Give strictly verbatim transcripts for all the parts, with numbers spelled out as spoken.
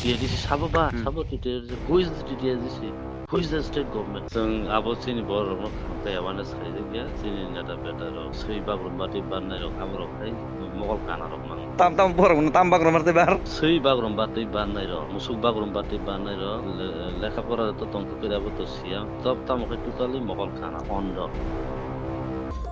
T I D C sabo ba, hmm, sabo T T R C, who is the T T R C? Who is the state government? Chwng abo chini borok rokno khamkhe awareness khaijak ya, chini neta beta rok, swi bagrumba tei barnai rok, abo rok hai mokol kana rok mang. Tam tam borok no tam bagrumba tei bar. Swi bagrumba tei barnai rok, musuk bagrumba tei barnai rok, le-, lekha pora to tongkha khe abo to siya. Tok tamo khe totally mokol kana, on rok.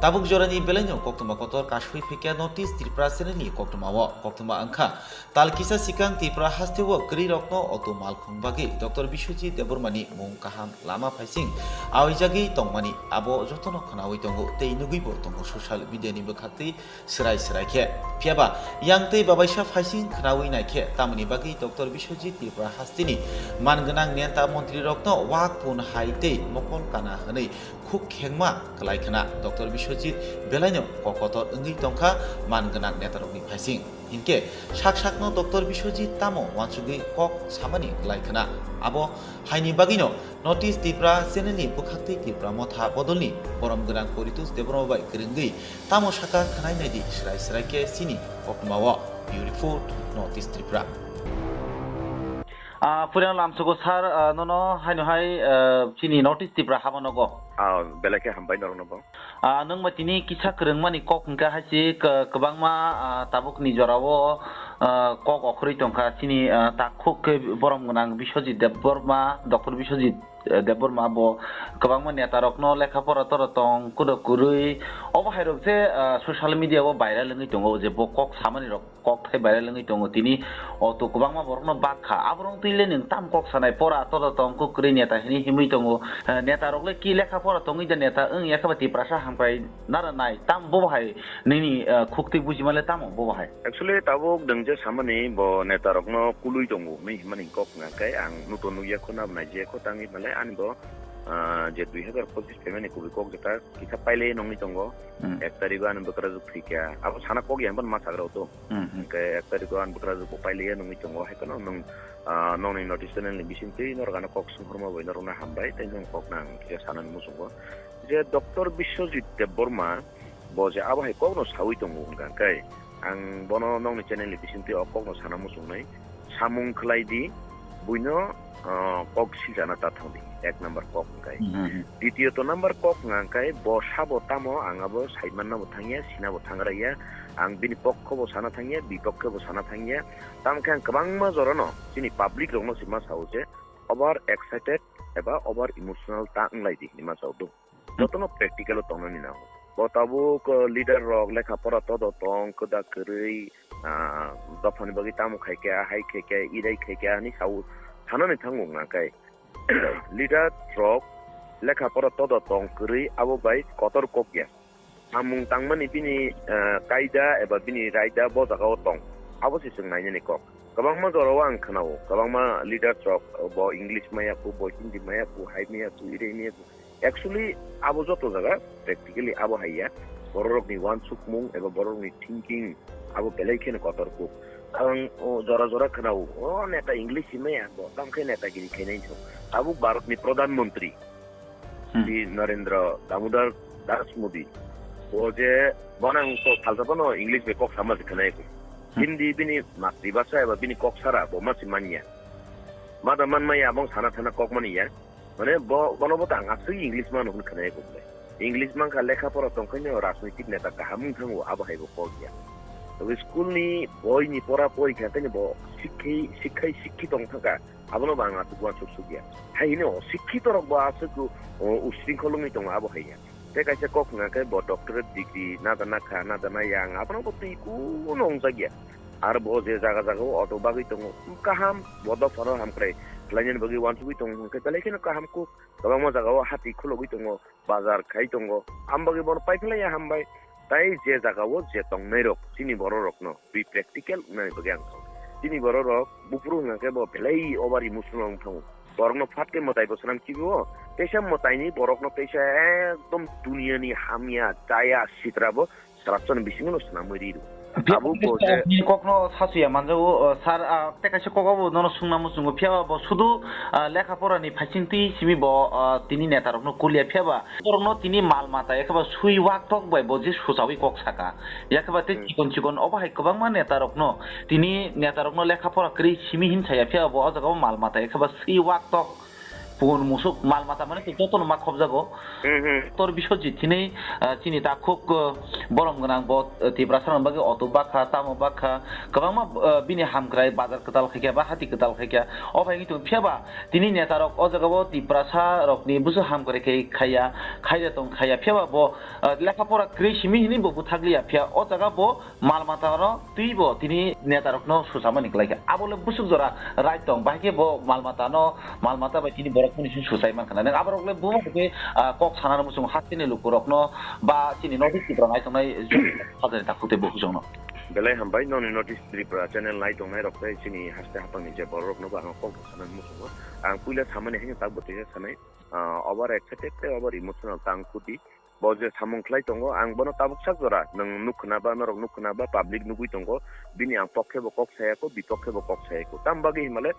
Tabuk jorani belaino koktwma kotor kasui phikya North East Tripura channel ni koktwma o. Koktwma wngkha, tal kisa sikang Tripura hasteo kwrwi rokno auto malkhung bagwi Doctor Biswajit Debbarma ni mung kaham lama phaising awijagwi tongmani abo jotono khwnawi tongo tei nugwibo tongo social media ni bwkhaktwi swrai swrai khe. Phiyaba yang tei babaisa phaising khwnawi naikhe tamoni bagwi Doctor Biswajit Tripura hasteni man gwnang neta montri rokno wak pun hai tei mokol kana hwnwi khuk khengma kwlai khna. Doctor Biswajit belaino kok kotor wngwi tongkha man gwnang netarokni phaising. Hinkhe sak sakno Doctor Biswajit tamo wansugwi kok samani kwlai khna. Abo haini bagwino North East Tripura channel ni bwkhaktwi Tripura Motha bodolni borom gwnang Poritos Debbarma bai kwrwngwi tamo sakha khwnai naidi swrai swrai khe chini koktwma o. Bureau Report, North East Tripura. Ah, Purana Lamsugo sir, ah, nono haino hai, ah, chini North East Tripura haba nogo. Ah, belai khe hambai norokno bo. Ah, nwng ba tini kisa kwrwngmani kok hwnkha hai se k-, kwbangma, ah, tabukni jorao, ah, kok okhorwi tongkha chini, ah, takhuk khe borom gwnang Biswajit Debbarma, Doctor Biswajit, eh, Debbarma bo kwbangma neta rokno lekha pora tora tong kudo kwrwi obo hai rok je, ah, social media o viral wngwi tongo je bo kok samani rok. Kok thai viral wngwi tongo tini. O to kwbangma borokno bak kha. Aborok twi le nwng tam kok sanai pora to to tong kwkrwi neta hini himwi tongo. Eh, neta rok le ki lekha pora tongwi da neta wng ya khe ba Tiprasa hamkrai nara nai tam bo hai nini, eh, khukti bujima le tamo bo hai. Actually tabuk nwng je samani bo neta rokno kulwi tongo hwnwi himani kok hwnka khe ang nuto nukya kho nabo naijaya kho tangwi male ani bo, ah, je dui hazar pochis phaimani kubui kok jeta kisa pailai nongwi tongo. Hmm. Ek tarikgo ani bwkrajwk thwikha. Abo sana kok ya hwnba ma sagra o to. Hmm, hmm. Hwnkhe ek tarikgo ani bwkrajwk bo pailaiya nungwi tongo. Hai phano nwng, ah, nokni notice channel ni bisingtwi norok ano kok swnghorma bai norokno hambai tei nwng kok nang khe sanani muchungo. Je Doctor Biswajit Debbarma bo je abo hai kokno sawi tongo hwnkha khe ang bono nokni channel ni bisingtwi o kokno sana muchungnai. Samung khlai di, buino, ah, kok siljana ta thang di, ek number kok hwnkhe. Hmm, hmm, hmm. Ditiyoto number kok hwnkha khe bo sabo tamo ang abo saimanna bo thangya, sina bo thangraiya, ang bini pokho bo sana thangya, bipokhe bo sana thangya. Tamo khe ang kwbangma jorano chini public rokno se ma sao je over excited eba over emotional ta wnglai di hinwi ma sao do. Jotono practical o tongnani nango. Bo tabuk, uh, leader rok lekha pora todo tong, kwda kwrwi, ah, dophani bagwi tamo khaikha, hai khaikha, irai khaikha, ani sao sanani thango wngkha khe. Leader rok lekha pora todo tong kwrwi abo bai kotor kokya. Samung tangmani bini, ah, kaida eba bini raida bo jagao tong. Abo se chwng nainani kok. Kwbangma jorao ang khnao, kwbangma leader rok bo English maya khu, bo Hindi maya khu, hai maya khu, irai maya khu. Actually, abo joto jaga practically abo hai ya. Bororokni uansukmung eba bororokni thinking abo belai kheno kotor kuk. Ang, o, jora jora khnao, o neta English himaya, bo tamo khe netagiri khainai thung. Tabuk Bharatni Pradhan Mantri, hmm, Shri Narendra Damodar Das Modi. O je, bono ang to phalsa bono English bai kok sama se khnai kuk. Hmm. Hindi bini matribhasha eba bini kok sara, bo ma se manya. Ma da man maya, abong sana thana kok mani ya. Mane bo, bono bo tang aswk English mano hwn khwnai kok le. English mankha lekha pora tongkhaino rajnoitik neta kaham wng thango abo hai bo kok ya. Tei school ni boi ni pora pori kha tei bo sikhai, sikhai sikhi tong thangkha abono bo ang aswk uansuk suk ya. Hai hino sikhito rok bo aswk o, o, usringkhol wngwi tongo abo hai ya. Tei kaisa kok hwnka khe bo doctorate degree nadana kha, nadana yang abono bo twi kuno wngjak ya. Ar bo je jaga jaga o auto bagwi tongo, kaham, bo dophano hamkrai khlainani bagwi uansugwi tongo hwnkhe belai kheno kaham kuk. Kwbangma jaga o hati khulogwi tongo, bazar khai tongo, am bagwi bono paiphlaiya hambai. Tai je jaga o je tongnai rok, chini borok rokno twi practical wngnani bagwi ang sao. Chini borok rok buphuru hwnkhe bo belai over emotional wng thango. Borokno phat khe mwtai bo swnam kibi o, teisa mwtaini borokno teisa ekdom duniani hamya, chaya, sitra bo srapsani bisingo no swnamwi ri rw. Abo bo je ni kokno sasuya manjago, o, sir, ah, tei kaisa kok abo nono sungna muchungo, phiya ba bo sudu, ah, lekha pora ni phaising twi simi bo, ah, tini neta rokno kulia, phiya ba borokno tini mal mata yakhe ba sui wak tok bai bo je suchawi kok saka, yakhe ba tei Hmm. chikon chikon obo hai kwbangma neta rokno, tini neta rokno lekha pora kwrwi simi hin saya, phiya ba bo o jaga o mal mata yakhe ba sui wak tok. Pungun musuk mal mata mane tei jotono ma khobjago. Hmm, hmm. Tor Biswajit hinwi, ah, chini takhuk, ah, borom gwnang bo, ah, Tiprasa rokni bagwi auto bakha, tamo bakha, kwbangma, ah, bini hamkrai bazar kwtal khaikha ba hati kwtal khaikha. O phaigwi tongo, phiya ba tini neta rok o jaga o Tiprasa rokni busu hamkrai khai khaiya, khaida tong khaiya, phiya ba bo, ah, lekha pora kwrwi simi hinwi bo bwthakliya, phiya o jaga bo mal mata no twi bo tini neta rokno susamani kwlaikha. Abo le busuk jora right tong, bahai khe bo mal mata no, mal mata bai tini borok muni sing susai mankha na. Nang abo rok le buma khe, ah, kok sana muchung hasteni luku rokno ba chini North East Tripura nai tongnai sajani takhuk tei bukhuk jongno. Belai hambai noni North East Tripura channel nai tongnai rok tei chini haste hapang ni je borok rokno bo ang kok sana muchungo. Ang puila samani haino tak bo tisa sanai, ah, over excited tei over emotional tang kuti. Bo je samung khlai tongo, ang bono tabuk sak jora, nwng nuk khna ba, norok nuk khna ba, public nugui tongo, bini ang pokhe bo kok saya kho, bipokhe bo kok saya kho. Tam bagwi himale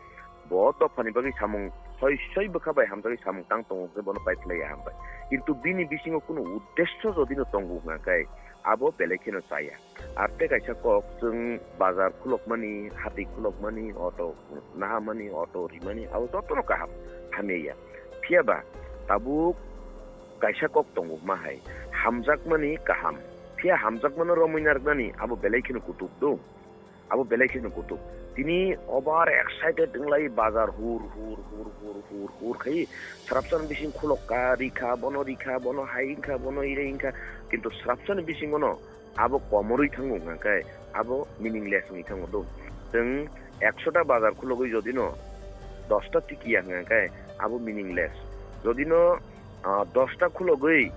bo dophani bagwi samung soi soi bwkha bai hamjagwi samung tang tongo hwnkhe bono pai phlai ya hambai. Kintu bini bisingo kunu uddesyo jodi no tongo hwnkha khe abo belai kheno chaya. Ar tei kaisa kok, chwng bazar khulokmani, hati khulokmani, auto nahamani, auto rimani, abo jotono kaham, hamya ya. Phiya ba tabuk kaisa kok tongo ma hai, hamjakmani kaham, phiya hamjakmano romwi narwknani abo belai kheno kutuk do, abo belai kheno kutuk. Tini over excited wnglai bazar hur hur hur hur hur hur khai, srapsani bising khulok ka rikha, bono rikha, bono hai wngkha, bono ire wngkha, kintu srapsani bisingono abo komorwi thango hwnkha khe abo meaningless wngwi thango do. Chwng ekso ta bazar khulogwi jodi no dos ta tiki ya hwnkha khe abo meaningless. Jodi no, ah, dos ta khulogwi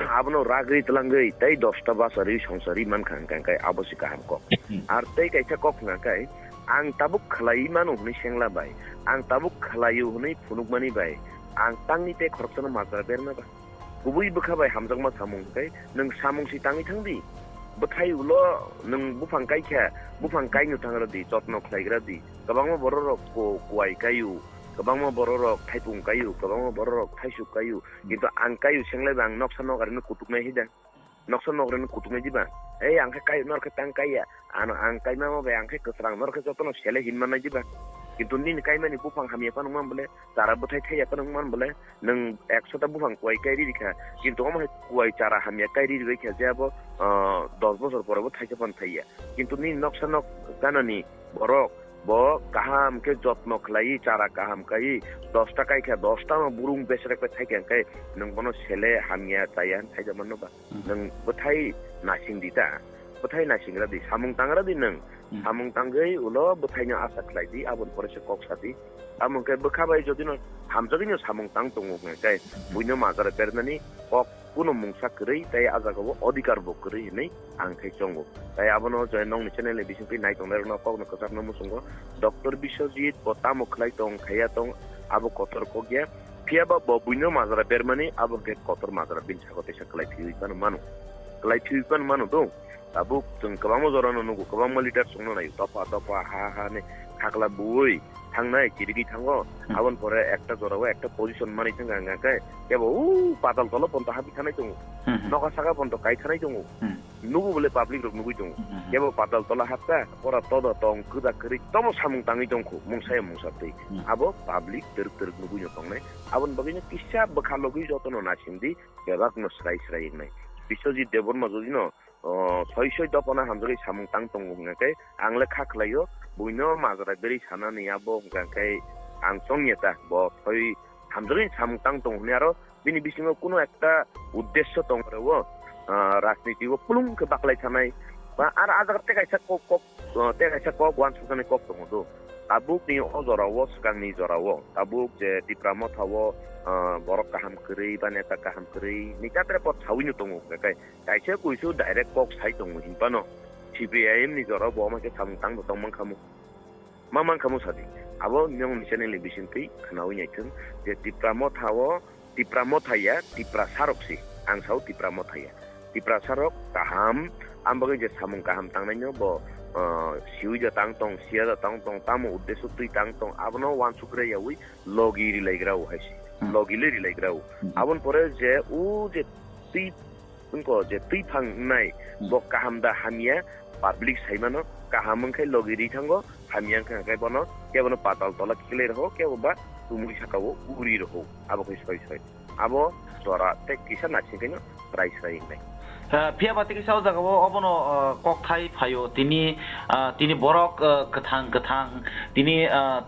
abono ragwi twlangwi tei dos ta bacharwi songsarwi mankha hwnkha khe abo se kaham kok. Hmm. Ar tei kaisa kok hwnkha khe ang tabuk khlaiwi mano hwnwi sengla bai, ang tabuk khlaio hwnwi phunukmani bai, ang tangni tei khoroksano majra berna ba. Kubui bwkha bai hamjakma samung hwnkhe nwng samung si tangwi thang di. Bwthai ulo nwng buphang kai kha, buphang kaino thang rw di, jotno khlai gra di. Kwbangma borok rok ku-, kuai kaio, kwbangma borok rok thaipung kaio, kwbangma borok rok thaisuk kaio. Kintu ang kaio senglai ba ang noksa nok arino kutuknai hida. Noksa nok arino kutuknai diba. Ei ang khe kai, nor khe tang kaiya. Ano ang kaima ma bai ang khe kwsrang, nor khe jotono sele hin mannai diba. Kintu nini kaimani buphang hamya phano wngma bole, chara bwthai thaiya phano wngma bole, nwng ekso ta buphang kuai kai riri kha, kintu omo hai kuai chara hamya kai riri bai kha je abo, ah, dos bosor pore bo thaisa phano thaiya. Kintu nini noksa nok ganani borok bo kaham khe jotno khlaiwi, chara kaham kaiwi, dos ta kai kha, dos ta no burung besrek bai thai kha, hwnkhe nwng bono sele hamya chaya hwn thaija manno ba? Hmm. Nwng bwthai naising di ta, bwthai naising ra di, samung tang ra di nwng. Hmm. Samung tangwi ulo bwthaino asa khlai di, aboni pore se kok sa di. Tamo hwnkhe bwkha bai jodi no hamjagwi no samung tang tongo hwnkhe, hmm, buino majra bernani kok kuno mungsa kwrwi tei a jagao odhikar bo kwrwi hinwi ang khe chongo. Tai abono je nokni channel ni bisingtwi nai tongnai rokno kokno kwchakno muchungo, Doctor Biswajit bo tamo khlai tong, khaiya tong, abo kotor kok ya. Phiya ba bo buino majra bermani abo hwnkhe kotor majra bini sago teisa kwlai phiwi phano mano. Kwlai phiwi phano mano do. Tabuk chwng kwbangma jorano nugo, kwbangma leader chwngno naio, dopha dopha ha ha ni khakla buwi thangnai, chirigwi thango. Hmm. Aboni pore ekta jorao ekta position manwi thangkha, hwnkha khe kebo u patal tolo ponto habwi thanai tongo. Hmm, hmm. Nokha saka ponto kai thanai tongo. Hmm. Nugo bole public rok nugwi tongo. Hmm, hmm. Kebo patal tola habkha, pora todo tong, kwda kwrwi, tomo samung tangwi tongkho, mungsa ya mungsa twi. Hmm. Abo public twrwk twrwk nugwi no tongnai. Aboni bagwi no kisa bwkha logwi jotono naising di, bebak no srai srai wngnai. Biswajit Debbarma jodi no, o, soi soi dophano hamjagwi samung tang tongo hwnkha khe, ang le kha khlaio, buino majra berwi sanani abo hwnkha khe ang chongya ta, bo soi hamjagwi samung tang tongo hwnwi aro bini bisingo kuno ekta uddesyo tong rwo, ah, rajniti o pulung khe baklai thanai, ba ar a jaga tei kaisa kok, kok, ah, tei kaisa kok uansuknani kok tongo do. Tabuk ni o jora o, swkang ni jora o, tabuk je Tipra Motha o, ah, borok kaham kwrwi ba neta kaham kwrwi ni jatre pot sawi no tongo, hwnkha khe kaisa kuisu direct kok sai tongo hinphano C P I M ni jora o bo ma khe samung tang bo tong mankha mo. Ma mankha mo sadi. Abo nokni channel ni bisingtwi khwnawi naithung je Tipra Motha o, Tipra Motha ya, Tipra sarok si. Ang sao Tipra Motha ya. Tiprasa rok kaham, ang bagwi je samung kaham tangnaino bo, ah, siwi da tang tong, siya da tang tong, tamo uddesho twi tang tong, abono wansuk re yawi logi rilaigra o hai se. Hmm. Logi le rilaigra o. Hmm. Aboni pore je u je twi, wngko je twi phang wngnai, Hmm. bo kaham da hamya, public saimano, kaham wngkhe logi ri thango, hamya wngkha khe bono, kebono patal tola kiklai roho, kebo ba tumui saka o uri roho, abo khe soi soi. Abo jora tei kisa naising khe no srai srai wngnai. Ah, phiya ba tei kisa o jaga o obono, ah, kok thai phaio. Tini, ah, tini borok, ah, kwthang kwthang, tini, ah,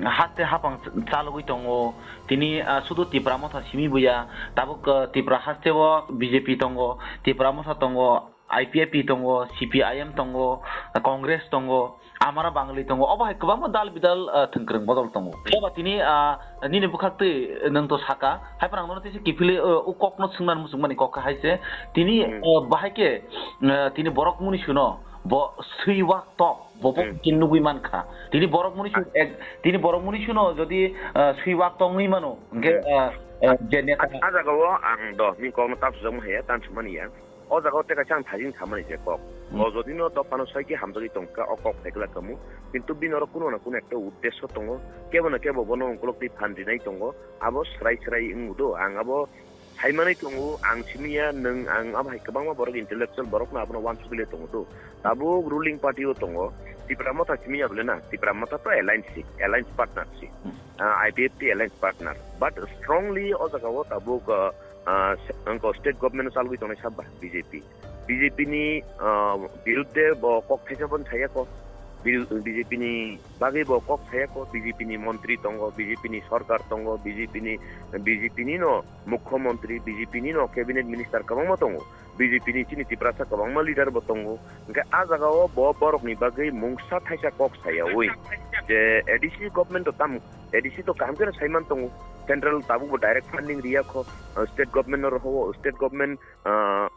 haste hapang chalogwi tongo. Tini, ah, sudu Tipra Motha simi buya. Tabuk, ah, Tipra haste o B J P tongo, Tipra Motha tongo, I P F T tongo, C P I M tongo, Congress tongo, Amara Bangli tongo. Obo hai kwbangma dal bidal, ah, thwngkwrwng bodol tongo. Phiya ba tini, ah, nini bwkhak twi nwng to saka, hai phano ang nono teisa kiphilwi, ah, o kokno swngna muchungmani kok kha hai se. Tini, Hmm. ah, bahai khe, ah, tini borok muni suno bo swiwak tok. Bo bo Hmm. kin nugui mankha. Tini borok muni su-, Ah. ek, tini borok muni suno jodi, ah, swiwak tongwi mano, hingke, Hmm. ah, ah, je neta. A, a jaga o ang do, ni kokno tam sujak maya, tan sumani ya. O jaga o tei kaisa ang thajin samani je kok. Hmm. O jodi no dophano soi khe hamjagwi tongkha, o kok phaikla kamu. Kintu bini oro kuno na kuno ekta uddesho tongo. Kebo na kebo bono ongkolok twi phan rinai tongo. Abo srai srai wngdo. Ang abo Saimanwi tongo, ang simiya, nwng, ang abo hai kwbangma borok intellectual borokno abono wansugwi le tongo do. Tabuk ruling party o tongo, Tipra Motha simiya bole na, Tipra Motha to alliance si, alliance partner si. Hmm. Ah, I P F T alliance partner. But strongly o jaga o tabuk, ah, ah, se-, angko state government o chalgwi tongnai sabba B J P. B J P ni, ah, birudde bo kok thaisa bon saya ko. Biru-, B J P ni bagwi bo kok saya ko, B J P ni montri tongo, B J P ni sorkar tongo, B J P ni, B J P ni no mukhyamantri, B J P ni no cabinet minister kwbangma tongo. B J P ni chini Tiprasa kwbangma leader bo tongo. Hingke a jaga o bo borok ni bagwi mungsa thaisa kok sayawi je A D C government to tam, A D C to kaham khe saiman tongo. Central tabuk bo direct funding riya kho, state government no roho, state government, ah,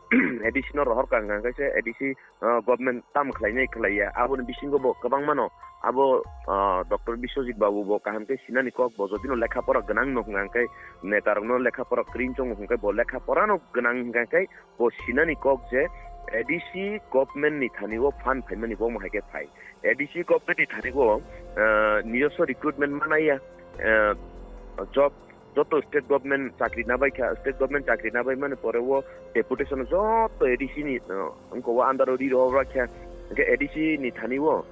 A D C no rohor ka hingka khe se A D C ah, government tam khlainai khlaiya, aboni bisingo bo kwbangmano abo, ah, Doctor Biswajit Babu bo kaham khe sinani kok, bo jodino lekha pora gwnang no hwnka khe, neta rokno lekha pora kwrwi chongo hwnka khe, bo lekha porano gwnang hwnka khe, bo sinani kok je A D C government ni thani o fund phaimani bo omo hai khe phai. A D C government ni thani o, ah, nijoswo recruitment manaiya, ah, job joto state government chakri nabai kha, state government chakri nabai mani pore o deputation joto A D C ni, uh, wngko o under o ri rohor kha, hingke A D C ni thani o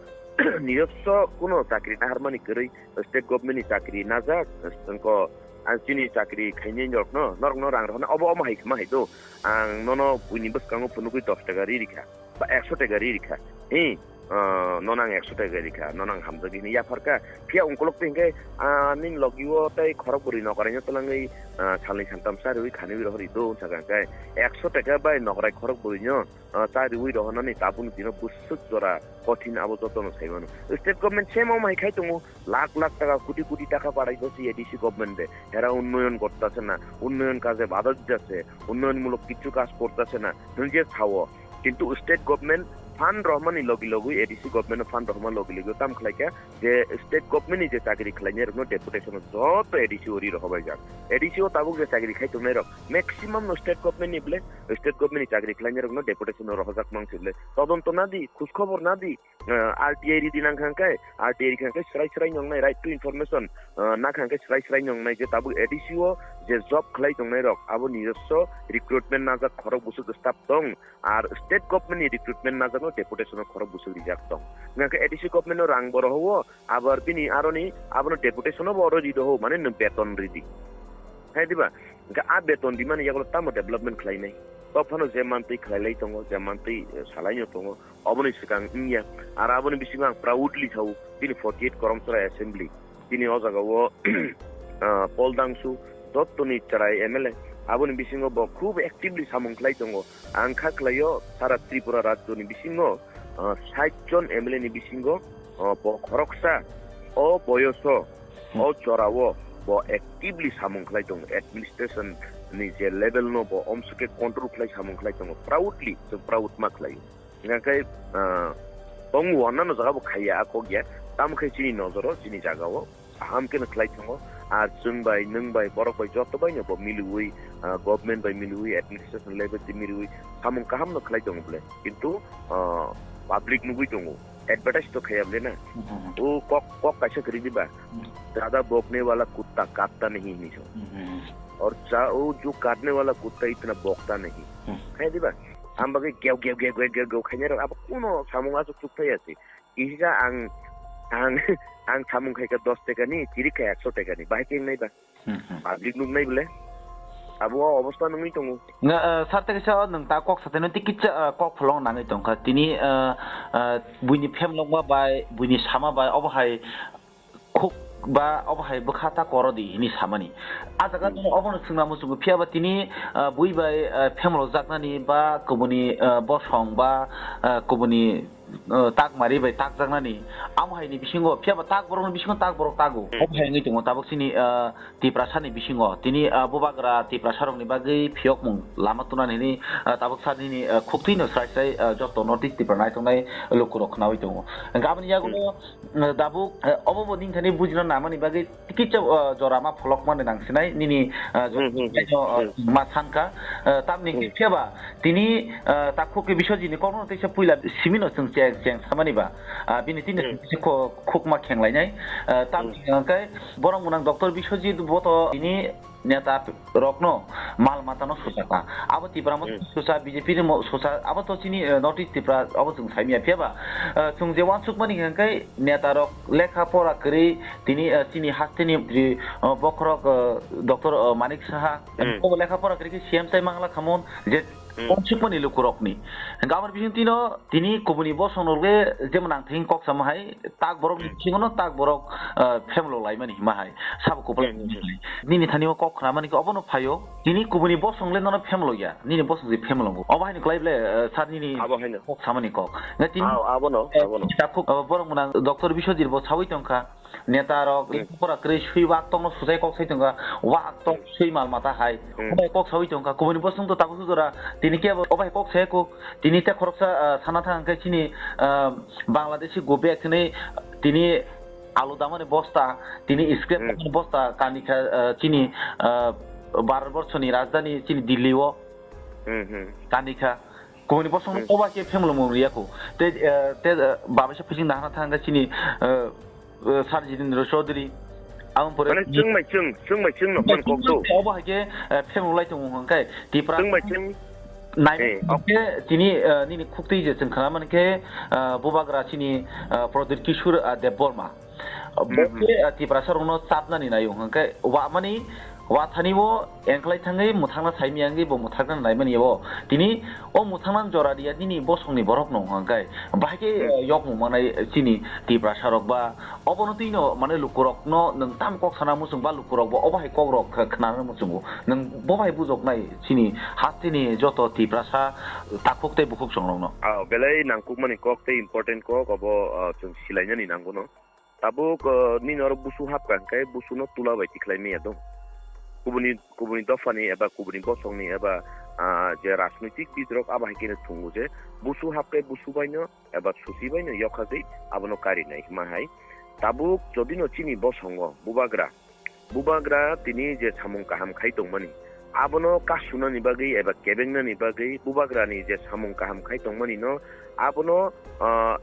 nijoswo kuno chakri naharmani kwrwi state government ni chakri najak, wngko ang chini chakri khainai norokno, norokno rang rohorna obo omo hai khma hai do, ang nono buini bwskango phunugwi dos taka ri rikha. Ba ekso taka ri rikha. Hi, ah, nono ang ekso taka rikha, nono ang hamjagwi hwnwi yapharkha. Phiya ungkolok twi hwnkhe, ah, nini logi o tei khorok bwrwi nokrai no twlangwi, ah, salni santam cha riwi khanwi rohorwi do wngkha hwnkhe ekso taka bai nokrai khorok bwrwi no, ah, cha riwi rohornani tabukni dino bwswk jora kothin abo jotono sai mano. State government same omo hai khai tongo, lakh lakh taka, koti koti taka parai do se A D C government de. Hera unnoyon korta se na, unnoyon kaje badak jase, unnoyon mulok kichu kaj korta se na, hwnwi je sao. Kintu state government fund rohmani logi logwi A D C government no fund rohma logi logwi tam khlai kha je state government ni je chakri khlainai rokno deputation o joto A D C o ri rohobai jak. A D C o tabuk je chakri khai tongnai rok maximum no state government ni ble, state government ni chakri khlainai rokno deputation o rohojak mang se ble. Todonto nadi, khoj khobor nadi, ah, R T I ridi nang kha khe, R T I ri kha khe srai srai nongnai, right to information, ah, na kha khe srai srai nongnai je tabuk A D C o je job khlai tongnai rok abo nijoswo recruitment najak khorok bwswk staff tong, Ar state government ni recruitment najakno deputation o khorok bwswk rijak tong. Hwnkhe A D C government no rang bo rohor o, abar bini aroni abono deputation o bo oro ri rohor, mane nwng beton ridi. Hai diba? Hwnkhe a beton rimani yagulo tamo development khlainai? Tok phano je mantwi khlailai tongo, je mantwi, eh, salaino tongo, oboni swkang wngya. Ar aboni bisingo ang proudly sao, bini forty eight Karamchara assembly. Bini o jaga o, ah, Paul Dangsu, jottoni chwrai M L A, aboni bisingo bo khub actively samung khlai tongo. Ang kha khlaio, sara Tripura rajyoni bisingo, ah, sait jon M L A ni bisingo, ah, bo khoroksa, o boyoso, o chorao bo actively samung khlai tongo. Administration ni je level no bo omsokhe control khlai samung khlai tongo. Proudly, chwng proud ma khlaio. Hingkha khe, ah, tongo, annano jaga bo khaiya, a kok ya. Tamo khe chini nojoro, chini jaga o kaham khe no khlai tongo. Ar chwng bai, nwng bai, borok bai joto bai no bo miliwi, ah, government bai miliwi, administration level tei miliwi samung kaham no khlai tongo bole. Kintu, ah, public nugwi tongo. Advertise to khaya bole na. Hmm. O kok, kok kaisa kwrwi di ba. Hmm. Zyada bokne wala kutta katta nahi hinwi so. Hmm. Aur cha, o jo katne wala kutta itna bokta nahi. Hmm. Khaya di ba. Am bagwi geu, geu, geu khainai rok abo kuno samung aswk chuk thai ase. Kisa ang, ang, ang samung khaikha dos tekani, chiri kha ekso tekani, bahai khe wngnai ba? Hmm, hmm. Public nuknai bole. Abo o obostha nungwi tongo. Nga, eh, sir, tei kisa nwng ta kok sateno tei kisa, eh, kok pholong nangwi tongkha. Tini, eh, eh, buini phemlokma bai, buini sama bai, obo hai khuk ba obo hai bwkha ta koro di hini samani. A jaga Hmm. Obono swngna muchungo, phiya ba tini, eh, bui bai, eh, phemlok jaknani ba kubuni, eh, bosong ba, eh, kubuni, eh, tak mari bai tak jaknani. Amo hai ni bisingo, phiya ba tak borok ni bisingo tak borok tago. Hmm. Obo hai wngwi tongo tabuk chini, eh, Tiprasa ni bisingo. Tini, ah, bubagra Tiprasa rokni bagwi phiyokmung lama tunani hini, ah, tabuk sa nini, ah, khuktwi no srai srai, ah, joto North East Tripura naithoknai lukurok khnaui tongo. Hwnkhe aboni yagulo, Hmm. ah, dabuk, ah, obo bo nini thani bujina namani bagwi kisa, ah, jora ma pholok mani nang sinai nini, ah, Hmm, hmm, hmm. Joto, ah, Hmm. Ma sankha, ah, tamni Hmm. Khe ba tini, ah, takhuk ke Biswajit ni kokno teisa puila simino chwng cheng, cheng samani ba, ah, bini tini Hmm. Kisa kho-, khukma khenglainai, ah, tamni Hmm. Hwnkhe Borok mwnang Doctor Biswajit bo to tini neta rokno mal matano suchaka. Abo Tipra mo Hmm. Sucha, B J P ni mo sucha, abo to chini, eh, North East Tripura abo chwng saimya phiya ba. Eh, chwng je uansukmani hwnkhe neta rok lekha pora kwrwi tini, eh, chini hasteni, eh, bokhorok, eh, Doctor, eh, Manik Saha, Hmm. Abo lekha pora kwrwi khe C M tai mangla khamon je Hmm. Uansukmani lukurokni. Hwnkhe aboni bising tino tini kubuni bosong rok le jemon ang thengin kok sama hai, tak borok ni Hmm. bisingo no tak borok, ah, phemlo laimani hima hai. Sabo kupulai Hmm, hmm, hmm. Nini thani o kok khna mani khe obono phaio. Nini kubuni bosong le nono phemlo ya. Nini bosong je phemlo bo. Obo haino klai ble, ah, sir nini Abo haino. Kok samani kok. Nge tini, Ao, abono, eh, abono. Takhuk, ah, borok mwnang Doctor Biswajit bo sawi tongkha. Neta rok Hmm. Pora kwrwi swi wak tongno suchai kok sai tongkha. Wak tong Hmm. Swi mal mata hai. Hmm. Obo kok sawi tongkha. Kubuni bosong to tabuk sujora. Tini kebo obo hai kok sai kok. Tini tei khoroksa, ah, sana thang khe chini, ah, Bangladeshi go back hinwi tini alu damani bosta, tini scrap Hmm. Damani bosta, kanikha, ah, chini, ah, Bharat borso ni rajdhani chini Delhi o Hmm, hmm. Kanikha. Kubuni bosong Hmm. Oba khe phemlo mung riya kho. Te, ah, te, ah, babaisa phising nahana thang khe chini, ah, ah, Sir Jitendra Chaudhary. Ang pore Mane chwng bai chwng, chwng bai chwng no phone kok do. Obo hai khe, eh, phemlai tongo hwnkhe Tipra Chwng bai chwng. Nai Eh, ok. Khe tini, eh, nini khuktwi je chwng khna mani khe, eh, bubagra chini, eh, Pradyut Kishore, eh, Debbarma. Bo Hmm, hmm. Khe, eh, Tiprasa rokno chapnani naio hwnkhe wa mani wa thani bo engklai thangwi mwthangna saimiyangwi bo mwthangna naimani o. Tini o mwthangna jora riya nini bosongni borok no hwnkhe. Bahai khe, Hmm. Eh, yokmung manai chini Tiprasa rok ba Obono twino, mane, lukurokno nwng tamo kok sana muchung ba lukurokbo obo hai kokrok kh-, khnana muchungo. Nwng bo bai bujoknai chini hasteni joto Tiprasa takhuk tei bukhuk chongrokno. Ah, belai nangkukmani kok tei important kok obo, ah, chwng silainani nangono. Tabuk, ah, nini oro busu hapkha hwnkhe busuno tula bai tikhlai maya do. Kubuni, kubuni dophani eba kubuni bosongni eba, ah, je rajnoitik bidrok abo hai kheno thungo je busu hapkhe busu baino eba susi baino yokhagwi abono karinai hima hai. Tabuk jodino chini bosongo bubagra, bubagra tini je samung kaham khai tongmani, abono kasunani bagwi eba kebengnani bagwi bubagrani je samung kaham khai tongmani no abono, ah,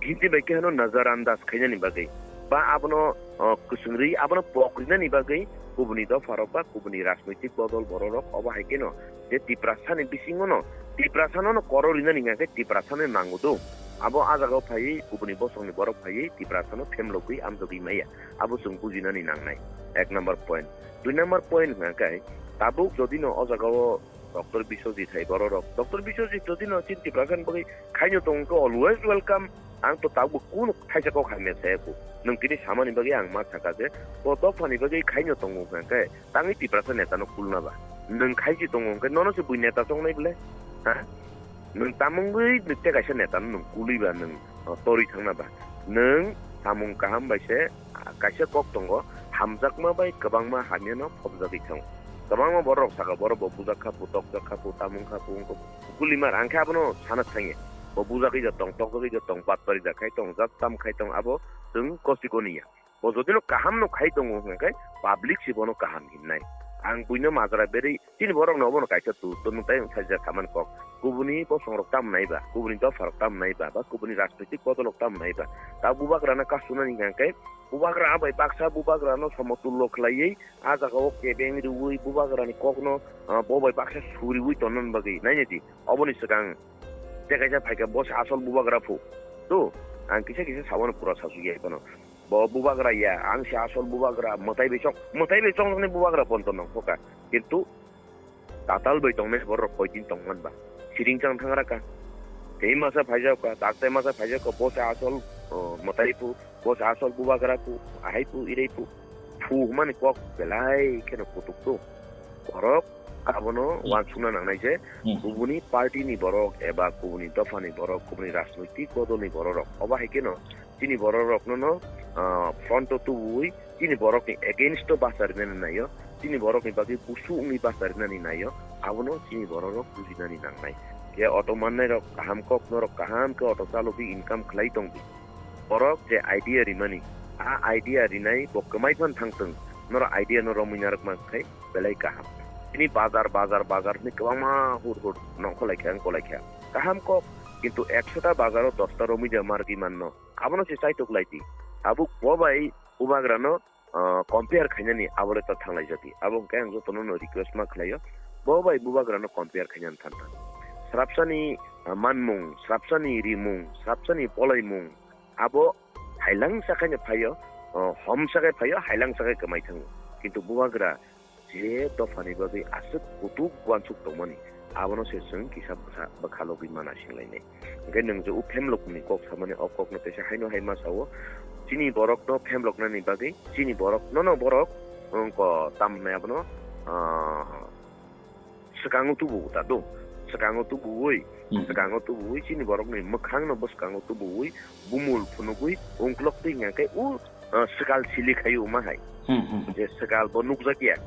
hinti bai khe hano nazar andas khainani bagwi ba abono, ah, kwchwng rwi abono pok rinani bagwi kubuni dopharok ba kubuni rajnoitik bodol bororok obo hai kheno je Tiprasani bisingono, Tiprasano no koro rinani hwnkhe Tiprasano nango do. Abo a jagao phaiwi kubuni bosongni borok phaiwi Tiprasano phemlogwi amjogwi maya. Abo chwng bujinani nangnai. Ek number point. Dui number point hwnkhe tabuk jodino o jagao Doctor Biswajit hai bororok. Doctor Biswajit jodino chini Tiprasani bagwi khaino tongkhe always welcome. Ang to tabuk kunu thaisa kok hamya saya kho. Nwng tini samani bagwi ang ma sakha je, bo dophani bagwi khaino tongo hwnkhe, tangwi Tiprasa neta no kulna ba. Nwng khaisi tongo hwnkhe, nono se bui neta chongnai bwle? Ha? Nwng tamungwi nwng tei kaisa neta no nwng kulwi ba nwng, o, torwi thangna ba. Nwng samung kaham bai se, a, kaisa kok tongo, hamjakma bai kwbangma hamya no phobjagwi thango. Kwbangma borok saka, borok bo bujak kha, bo tokjak kha, bo tamung kha, bo wngkha. Kulimar, ang khe abono sana thangya. Bo bujagwi da tong, tokjagwi da tong, batpari da khai tong, jat tam khai tong, abo chwng kosi koniya. Bo jodi no kaham no khai tongo hwnkhe public se bono kaham hinnai. Ang buino majra berwi chini borok no obono kaisa tu, to nwng tai sajak samani kok. Kubuni bosong rok tam nai ba, kubuni dopha rok tam nai ba, ba kubuni rajnoitik bodol rok tam nai ba. Ta bubagra no kasunani hwnkhe bubagra bai baksa bubagra no somotullo khlaiwi a jaga o kebeng riwi bubagra ni kok no, ah, bo bai baksa suriwi tonna bagwi nainai di. Oboni swkang tei kaisa phaikha bo se asol bubagra phu. Tu, ang kisa kisa sawano pura sasugya phano. Bo bubagra ya, ang se asol bubagra, mwtai bai chong, mwtai bai chongjak ni bubagra ponto nang phoka. Kintu tatal bai tongnai borok koitin tongman ba. Siring chang thang raka. Tei masa phaijak ka, tak tei masa phaijak ka, bo se asol, oh, mwtai phu, bo se asol bubagra phu, ahai phu, irei phu. Phu hwnmani kok belai kheno kutuk tu. Borok abono Hmm. uansukna nangnai je Hmm. kubuni party ni borok eba kubuni dopha ni borok, kubuni rajnoitik bodol ni borok rok. Obo hai kheno chini borok rokno no, ah, front o tubui chini borok ni against o basa rinani naio, chini borok ni bagwi busu wngwi basa rinani naio, abono chini borok rok bujinani nangnai. Je auto mannai rok kaham kok norok kaham khe auto chalogwi income khlai tongdi. Borok je idea rimani, a idea rinai bo kwmai phan thangtwng, norok idea no romwi narwk mankhe belai kaham. Chini bazar, bazar, bazar hwnwi kwbangma hur hur nongkhor laikha, wngkor laikha. Kaham kok, kintu ekshota bazar o dosta romwi ja margwi manno. Abono se chaitok lai di. Tabuk bo bai bubagra no, ah, compare khainani abo le ta thanglai jati. Abo hwnkhe ang jotono no request ma khlaio. Bo bai bubagra no compare khainani than than. Srapsani, ah, manmung, srapsani rimung, srapsani polaimung, abo hailang sakai no phaio, ah, hom sakai phaio, hailang sakai kwmai thango. Kintu bubagra je dophani bagwi aswk kutuk uansuk tongmani, abono se chwng kisa bwsa bwkha logwi mana singlainai. Hwnkhe nwng je o phemlokni kok samani o kokno teisa haino hai ma sao, chini borokno phemloknani bagwi, chini borok nono borok wngko tam hwnwi abono, ah, swkango tubu ta do, swkango tubuwi, Hmm. swkango tubuwi chini borokni mwkhangno bwskango tubuwi bumul phunugwi ungkulok twi hwnkhe o ah, swkal sili khaio ma hai. Hmm, hmm. Je swkal bo nukjakya.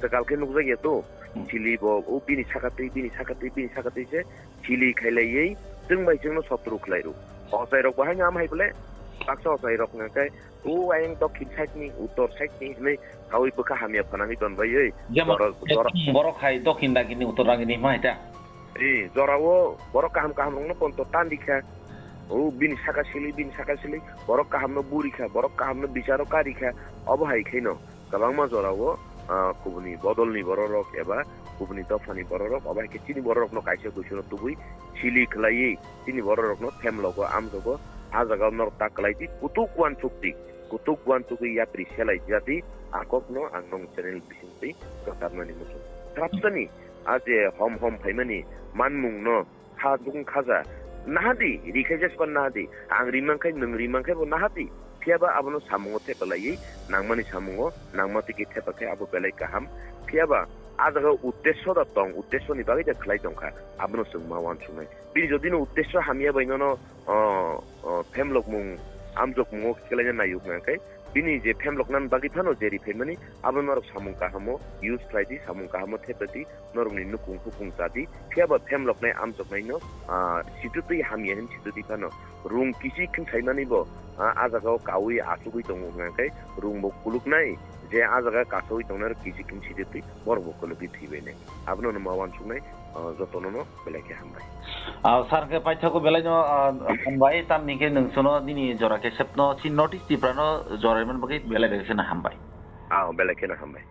Swkal khe nukjakya to. Hmm. Sili bo o bini sakatwi, bini sakatwi, bini sakatwi se sili khailaiwi chwng bai chwngno sotru khlai rw. Ochai rok bo haino am hai bole baksa ochai rok hwnkhe o ayang dokhin side ni, uttor side ni hwnwi saui bwkha hamya phanangwi tonbaiwi. Jemon jora, jora. Borok hai dokhin dagini, uttor dagini ma hai ta. Ri, jorao borok kaham kaham rokno ponto tan rikha. O bini saka sili, bini saka sili, borok kahamno buri kha, borok kahamno bicharo kari kha. Obo hai khaino kwbangma jorao, ah, kubuni bodolni bororok eba kubuni dophani bororok, obo hai khe chini bororokno kaisa kuisuno tubui sili khlaiwi chini bororokno phemlogo, amjogo, a jagao norok ta kwlai di, kutuk uansuk di. Kutuk uansugwi yapri selai jadi, a kokno ang nong channel bisingtwi kwcharnani muchung. Srapsani, a je hom hom phaimani manmungno kha dung khaja. Nahadi, rikhaija span nahadi. Ang rimankhe, nwng rimankhe bo nahadi. Phiyaba abono samungo thepa laiwi, nangmani samungo, nangma tiki thepa khe abo belai kaham. Phiyaba a jaga uddesho da tong, uddeshoni bagwi da khlai tongkha, abono chwng ma uansuknai. Bini jodi no uddesho hamya bai nono, o, o, phemlokmung, amjokmungo kelaina naiyuk hwnkhe, bini je phemloknani bagwi phano jeri phaimani, abo norok samung kahamo use khlai di, samung kahamo thepa di, norokni nukung hukung cha di, phiyaba phemloknai amjoknaino, ah, situtwi hamya hin situtwi phano rung kisi khwng saimani bo, ah, a jagao kaui achugwi tongo hwnkhe rung bo kuluknai, je a jaga kasaui tongnai rok kisi khwng situtwi borok bo kulukgwi thwibainai. Abono no ma uansuknai, ah, jotono no belai khe hambai. Ah, sir khe paithago belai no, ah, hambai, tamni khe nwng sono nini jora khe sepno si North East Tripura no jora rwmani bagwi belai belai kheno hambai. Ah, belai kheno hambai.